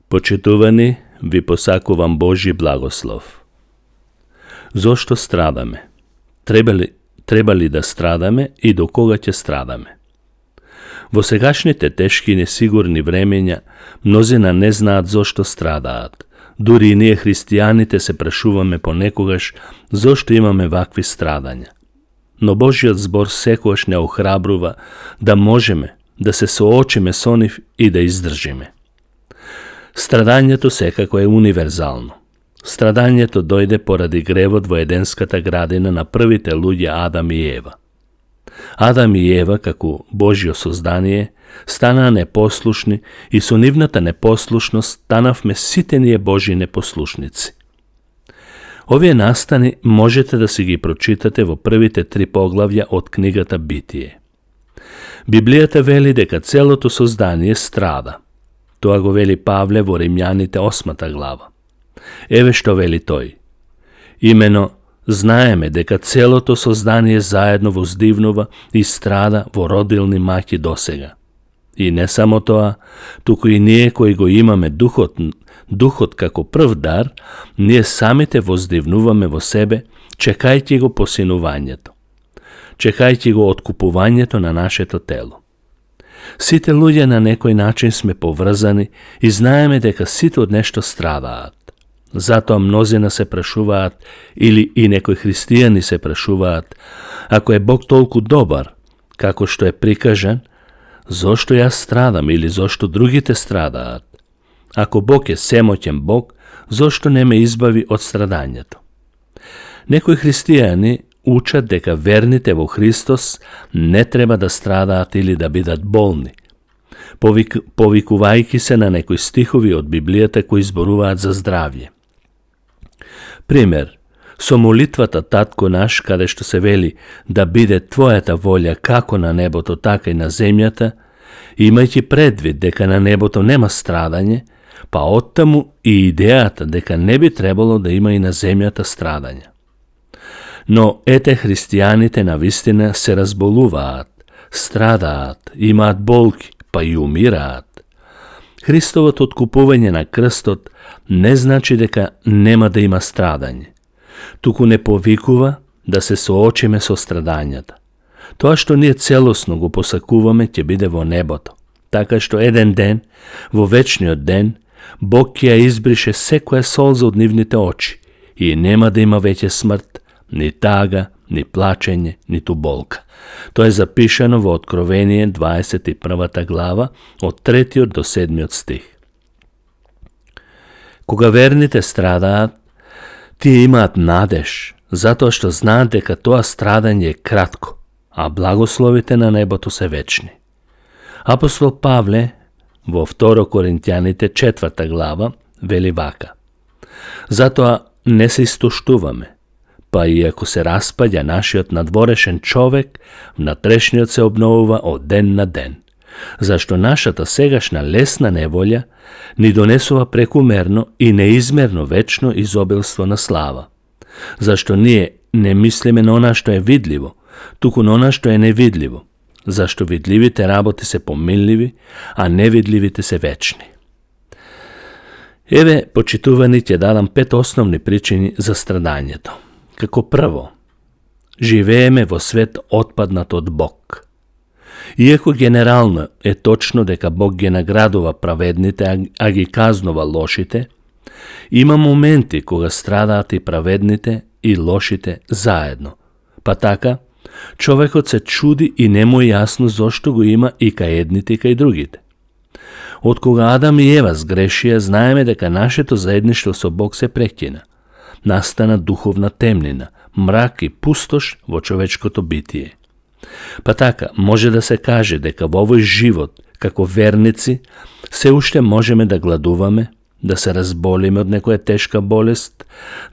Почитувани, ви посакувам Божи благослов. Зошто страдаме? Треба ли да страдаме и до кога ќе страдаме? Во сегашните тешки и несигурни времења, мнозина не знаат зошто страдаат. Дури и ние христијаните се прашуваме понекогаш зошто имаме вакви страдања. Но Божиот збор секогаш не охрабрува да можеме да се соочиме со нив и да издржиме. Страдањето секако е универзално. Страдањето дојде поради гревот во Еденската градина на првите луѓе Адам и Ева. Адам и Ева, како Божјо создание, станаа непослушни и со нивната непослушност станавме сите ние Божји непослушници. Овие настани можете да си ги прочитате во првите 3 поглавја од книгата Битие. Библијата вели дека целото создание страда. Тоа го вели Павле во Римјаните 8 глава. Еве што вели тој. Имено, знаеме дека целото создание заедно воздивнува и страда во родилни маќи досега. И не само тоа, туку и ние кои го имаме духот како прв дар, ние самите воздивнуваме во себе, чекајќи го посинувањето. Чекајќи го откупувањето на нашето тело. Сите луѓе на некој начин сме поврзани и знаеме дека сите од нешто страдаат. Затоа мнозина се прашуваат, или и некои христијани се прашуваат, ако е Бог толку добар, како што е прикажан, зошто јас страдам или зошто другите страдаат? Ако Бог е семоќен Бог, зошто не ме избави од страдањето? Некои христијани учат дека верните во Христос не треба да страдаат или да бидат болни, повикувајќи се на некои стихови од Библијата кои зборуваат за здравје. Пример, со молитвата Татко наш, каде што се вели да биде Твојата волја како на небото, така и на земјата, имајќи предвид дека на небото нема страдање, па оттаму и идејата дека не би требало да има и на земјата страдања. Но ете христијаните навистина се разболуваат, страдаат, имаат болки, па и умираат. Христовото откупување на крстот не значи дека нема да има страдање, туку не повикува да се соочиме со страдањата. Тоа што ние целосно го посакуваме ќе биде во небото, така што еден ден, во вечниот ден, Бог ќе ја избрише секоја солза од нивните очи и нема да има веќе смрт, ни тага, ни плачење, ниту болка. Тоа е запишано во Откровение 21 глава од 3 до 7 стих. Кога верните страдаат, тие имаат надеж, затоа што знаат дека тоа страдање е кратко, а благословите на небото се вечни. Апостол Павле во 2 Коринтјаните 4 глава вели вака: затоа не се истуштуваме, па и ако се распаѓа нашиот надворешен човек, внатрешниот се обновува од ден на ден, зашто нашата сегашна лесна неволја ни донесува прекумерно и неизмерно вечно изобилство на слава, зашто ние не мислиме на она што е видливо, туку на она што е невидливо, зашто видливите работи се поминливи, а невидливите се вечни. Еве, почитувани, ќе дадам 5 основни причини за страдањето. Како прво, живееме во свет отпаднат од Бог. Иако генерално е точно дека Бог ги наградува праведните, а ги казнува лошите, има моменти кога страдаат и праведните и лошите заедно. Па така, човекот се чуди и не му е јасно зошто го има и кај едните и кај другите. Од кога Адам и Ева сгрешија, знаеме дека нашето заедништво со Бог се прекина. Настана духовна темнина, мрак и пустош во човечкото битие. Па така, може да се каже дека во овој живот, како верници, се уште можеме да гладуваме, да се разболиме од некоја тешка болест,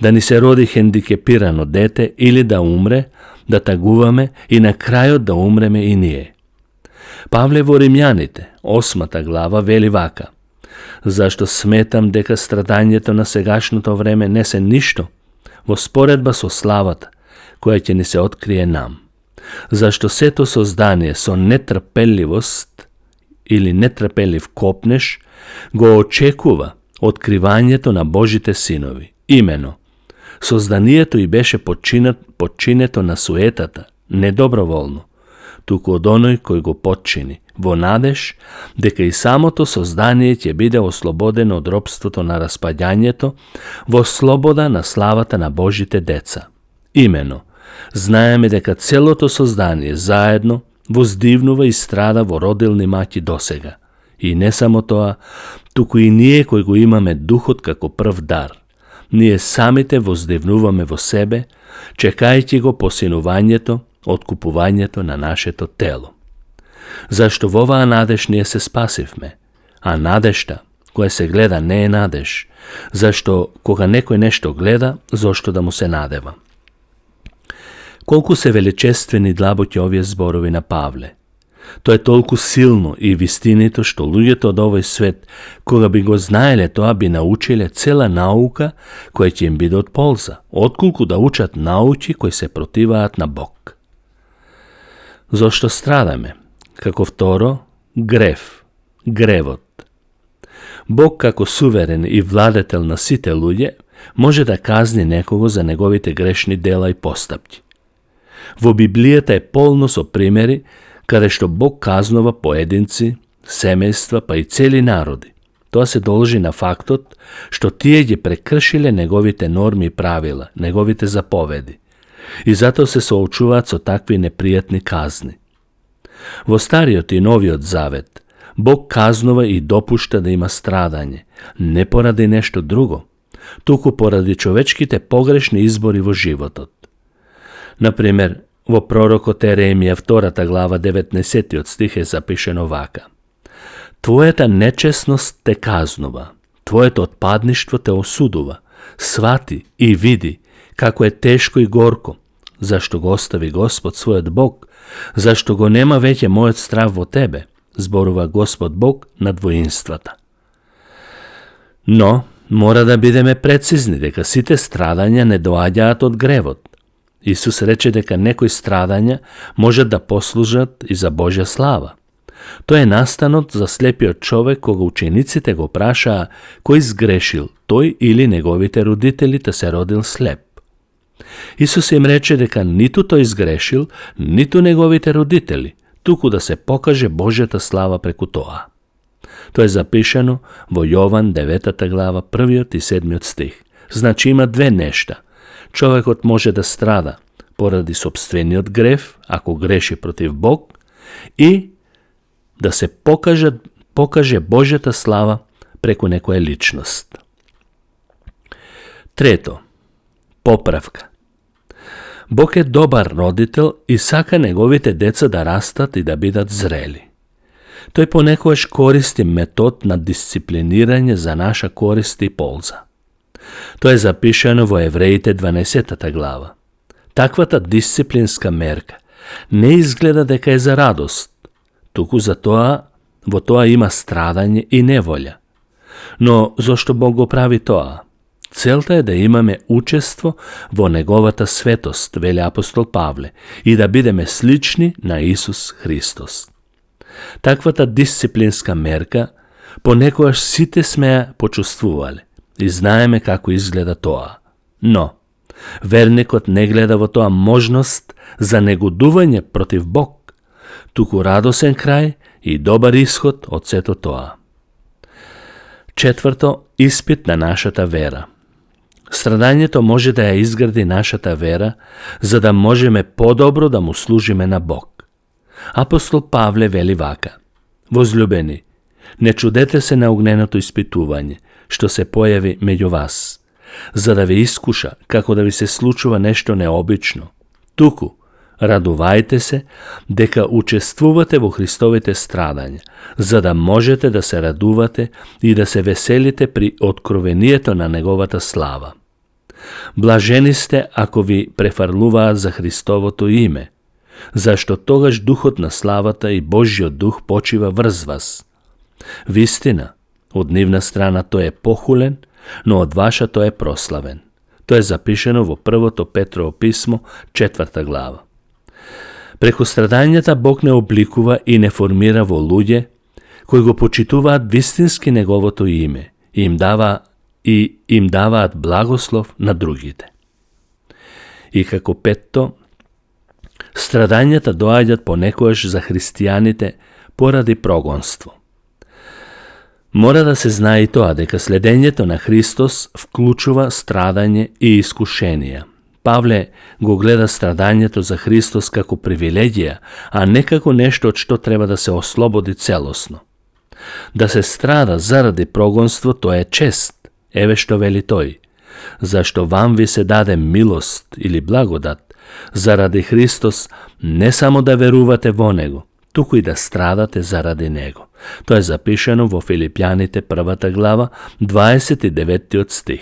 да ни се роди хендикепирано дете или да умре, да тагуваме и на крајот да умреме и ние. Павле во Римјаните, 8 глава, вели вака: зашто сметам дека страдањето на сегашното време не се ништо во споредба со славата, која ќе ни се открие нам. Зашто сето создание со нетрпеливост или нетрпелив копнеш го очекува откривањето на Божите синови. Имено, созданието и беше подчинето на суетата, не доброволно, туку од оној кој го подчини, во надеж дека и самото создание ќе биде ослободено од робството на распаѓањето во слобода на славата на Божите деца. Имено, знаеме дека целото создание заедно воздивнува и страда во родилни маќи досега. И не само тоа, туку и ние кои го имаме духот како прв дар. Ние самите воздивнуваме во себе, чекајќи го посинувањето, откупувањето на нашето тело. Зашто во оваа надеж ние се спасивме, а надежта која се гледа не е надеж, зашто кога некој нешто гледа, зошто да му се надева. Колку се величествени длабоки овие зборови на Павле. Тоа е толку силно и вистинито што луѓето од овој свет, кога би го знаеле тоа, би научиле цела наука која ќе им биде од полза, отколку да учат науки кои се противаат на Бог. Зошто страдаме? Како второ, гревот. Бог како суверен и владетел на сите луѓе може да казни некого за неговите грешни дела и постапки. Во Библијата е полно со примери каде што Бог казнува поединци, семејства, па и цели народи. Тоа се должи на фактот што тие ги прекршиле неговите норми и правила, неговите заповеди, и затоа се соочуваат со такви непријатни казни. Во Стариот и Новиот Завет Бог казнува и допушта да има страдање, не поради нешто друго, туку поради човечките погрешни избори во животот. Например, во пророкот Еремија 2 глава 19 стих е запишено вака: Твојата нечесност те казнува, твоето отпадништво те осудува, свати и види како е тешко и горко, зашто го остави Господ својот Бог, зашто го нема веќе мојот страв во тебе, зборува Господ Бог над воинствата. Но, мора да бидеме прецизни дека сите страдања не доаѓаат од гревот. Исус рече дека некои страдања можат да послужат и за Божја слава. Тоа е настанот за слепиот човек кога учениците го прашаа кој сгрешил, тој или неговите родители да се родил слеп. Исус им рече дека ниту тој сгрешил, ниту неговите родители, туку да се покаже Божјата слава преку тоа. Тоа е запишано во Јован 9 глава 1 и 7 стих. Значи има две нешта. Човекот може да страда поради сопствениот грев, ако греши против Бог, и да се покаже Божјата слава преку некоја личност. Трето, поправка. Бог е добар родител и сака неговите деца да растат и да бидат зрели. Тој понекогаш користи метод на дисциплинирање за наша корист и полза. Тоа е запишано во Евреите 12 глава. Таквата дисциплинска мерка не изгледа дека е за радост, туку во тоа има страдање и неволја. Но зошто Бог го прави тоа? Целта е да имаме учество во неговата светост, вели апостол Павле, и да бидеме слични на Исус Христос. Таквата дисциплинска мерка понекогаш сите сме ја почувствувале и знаеме како изгледа тоа. Но, верникот не гледа во тоа можност за негодување против Бог, туку радосен крај и добар исход од сето тоа. Четврто, испит на нашата вера. Страдањето може да ја изгради нашата вера, за да можеме подобро да му служиме на Бог. Апостол Павле вели вака: Возлюбени, не чудете се на огненото испитување, што се појави меѓу вас, за да ве искуша, како да ви се случува нешто необично. Туку, радувајте се дека учествувате во Христовите страдања, за да можете да се радувате и да се веселите при откровението на неговата слава. Блажени сте ако ви префарлуваат за Христовото име, зашто тогаш духот на славата и Божјиот дух почива врз вас. Вистина, од нивна страна тој е похулен, но од ваша тој е прославен. Тоа е запишено во првото Петрово писмо, 4 глава. Преку страдањата Бог не обликува и не формира во луѓе кои го почитуваат вистински неговото име им даваат благослов на другите. И како петто, страдањата доаѓаат понекогаш за христијаните поради прогонство. Мора да се знае и тоа дека следењето на Христос вклучува страдање и искушенија. Павле го гледа страдањето за Христос како привилегија, а не како нешто од што треба да се ослободи целосно. Да се страда заради прогонство, тоа е чест. Еве што вели тој: зашто вам ви се даде милост или благодат заради Христос, не само да верувате во Него, туку и да страдате заради Него. Тоа е запишено во Филипјаните 1 глава, 29 стих.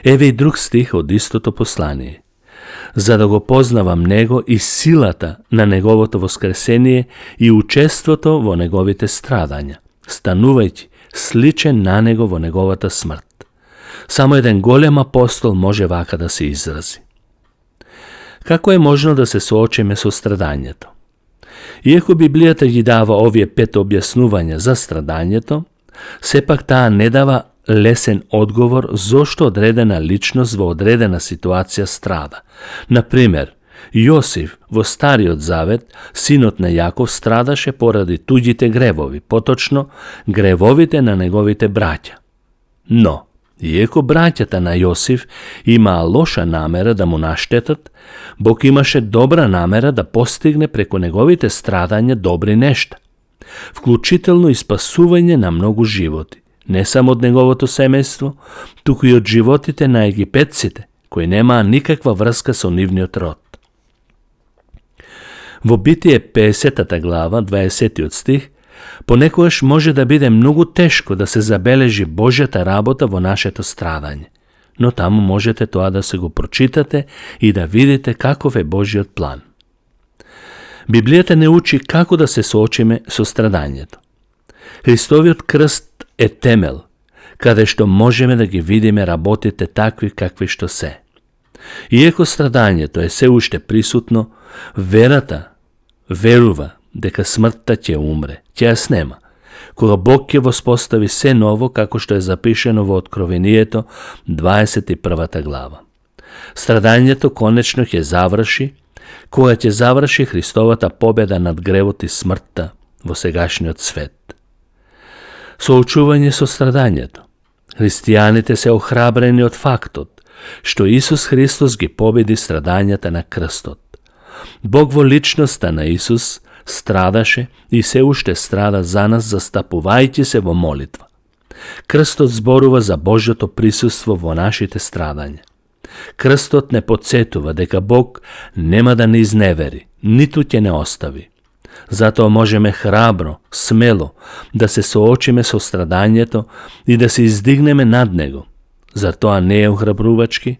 Еве и друг стих од истото послание. За да го познавам Него и силата на Неговото воскресение и учеството во Неговите страдања, станувајќи сличен на Него во Неговата смрт. Само еден голем апостол може вака да се изрази. Како е можно да се соочиме со страдањето? Иако Библијата ги дава овие 5 објаснувања за страдањето, сепак таа не дава лесен одговор зошто одредена личност во одредена ситуација страда. Например, Јосиф во Стариот Завет, синот на Јаков, страдаше поради туѓите гревови, поточно гревовите на неговите браќа. Но, иако браќата на Јосиф имаа лоша намера да му наштетат, Бог имаше добра намера да постигне преку неговите страдања добри нешта, вклучително и спасување на многу животи, не само од неговото семејство, туку и од животите на египетците, кои немаа никаква врска со нивниот род. Во Битие 50 глава, 20 стих, понекогаш може да биде многу тешко да се забележи Божјата работа во нашето страдање, но таму можете тоа да се го прочитате и да видите каков е Божјиот план. Библијата не учи како да се соочиме со страдањето. Христовиот крст е темел, каде што можеме да ги видиме работите такви какви што се. Иако страдањето е се уште присутно, верата верува дека смртта ќе умре, ќе ја снема, кога Бог ќе воспостави се ново, како што е запишено во Откровението 21 глава. Страдањето конечно ќе заврши, кога ќе заврши Христовата победа над гревот и смртта во сегашниот свет. Соочување со страдањето. Христијаните се охрабрени од фактот што Исус Христос ги победи страдањата на крстот. Бог во личноста на Исус страдаше и се уште страда за нас, застапувајќи се во молитва. Крстот зборува за Божјото присуство во нашите страдања. Крстот не подсетува дека Бог нема да не изневери, ниту ќе не остави. Затоа можеме храбро, смело да се соочиме со страдањето и да се издигнеме над него. Зар тоа не е охрабрувачки?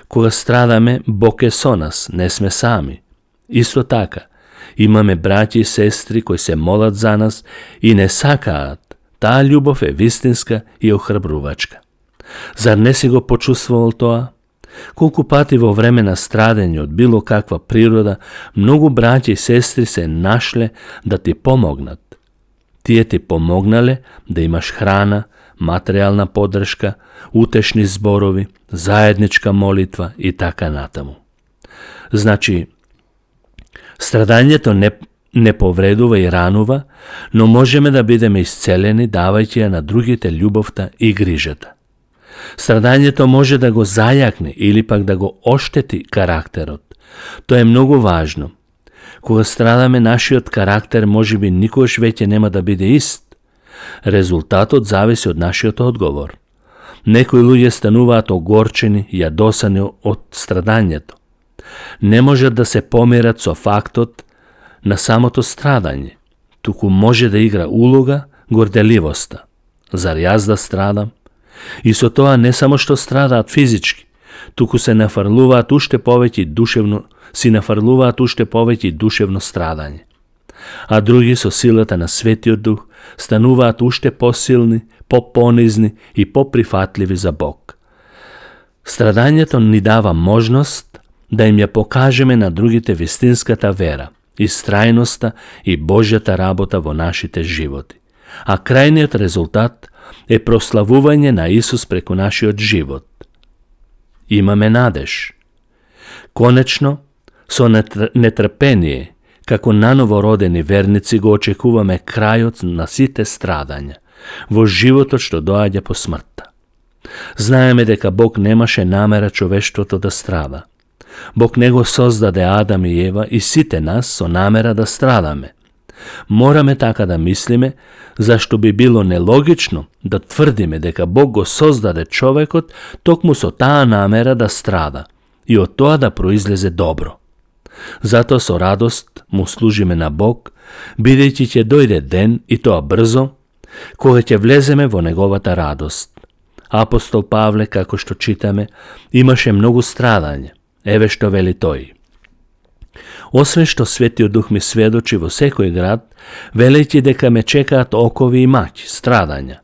Кога страдаме, Бог е со нас, не сме сами. Исто така, имаме браќи и сестри кои се молат за нас и не сакаат. Таа љубов е вистинска и охрабрувачка. Зар не си го почувствувал тоа? Колку пати во време на страдење од било каква природа, многу браќи и сестри се нашле да ти помогнат. Тие ти помогнале да имаш храна, материјална поддршка, утешни зборови, заедничка молитва и така натаму. Значи, страдањето не повредува и ранува, но можеме да бидеме исцелени давајќи ја на другите љубовта и грижата. Страдањето може да го зајакне или пак да го оштети карактерот. Тоа е многу важно. Кога страдаме, нашиот карактер можеби никогаш веќе нема да биде ист. Резултатот зависи од нашиот одговор. Некои луѓе стануваат огорчени, јадосани од страдањето. Не можат да се помират со фактот на самото страдање, туку може да игра улога горделивоста. Зар јас да страдам? И со тоа не само што страдаат физички, туку се нафрлуваат уште повеќе душевно страдање. А други со силата на Светиот Дух стануваат уште посилни, попонизни и поприфатливи за Бог. Страдањето ни дава можност да им ја покажеме на другите вистинската вера, истрајноста и Божјата работа во нашите животи. a krajniот резултат е прославување на Исус преку нашиот живот. Имаме надеж. Конечно, со нетрпение, како наново родени верници, го очекуваме крајот на сите страдања во животот што доаѓа по смртта. Знаеме дека Бог немаше намера човештвото да страда. Бог не го создаде Адам и Ева и сите нас со намера да страдаме. Мораме така да мислиме, зашто би било нелогично да тврдиме дека Бог го создаде човекот токму со таа намера да страда и од тоа да произлезе добро. Затоа со радост му служиме на Бог, бидејќи ќе дојде ден, и тоа брзо, кога ќе влеземе во неговата радост. Апостол Павле, како што читаме, имаше многу страдање. Еве што вели тој. Освен што Светиот Дух ми сведочи во секој град, велејќи дека ме чекаат окови и маќи, страдања.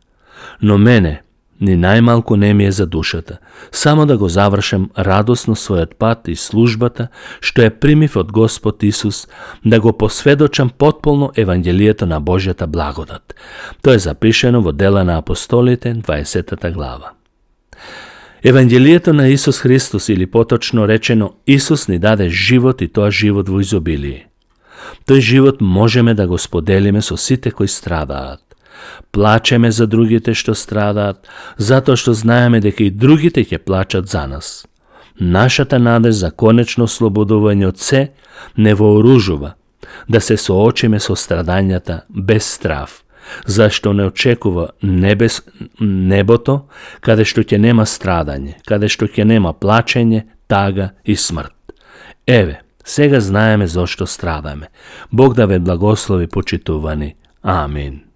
Но мене ни најмалку не ми е за душата, само да го завршам радосно својот пат и службата, што ја примив од Господ Исус, да го посведочам потполно Евангелието на Божјата благодат. Тоа е запишено во Дела на апостолите, 20 глава. Евангелието на Исус Христос, или поточно речено, Исус ни даде живот и тоа живот во изобилие. Тој живот можеме да го споделиме со сите кои страдаат. Плачеме за другите што страдаат, затоа што знаеме дека и другите ќе плачат за нас. Нашата надеж за конечно ослободување од се не вооружува да се соочиме со страдањата без страв, зашто не очекува небото, каде што ќе нема страдање, каде што ќе нема плачење, тага и смрт. Еве, сега знаеме зошто страдаме. Бог да ве благослови, почитувани. Амин.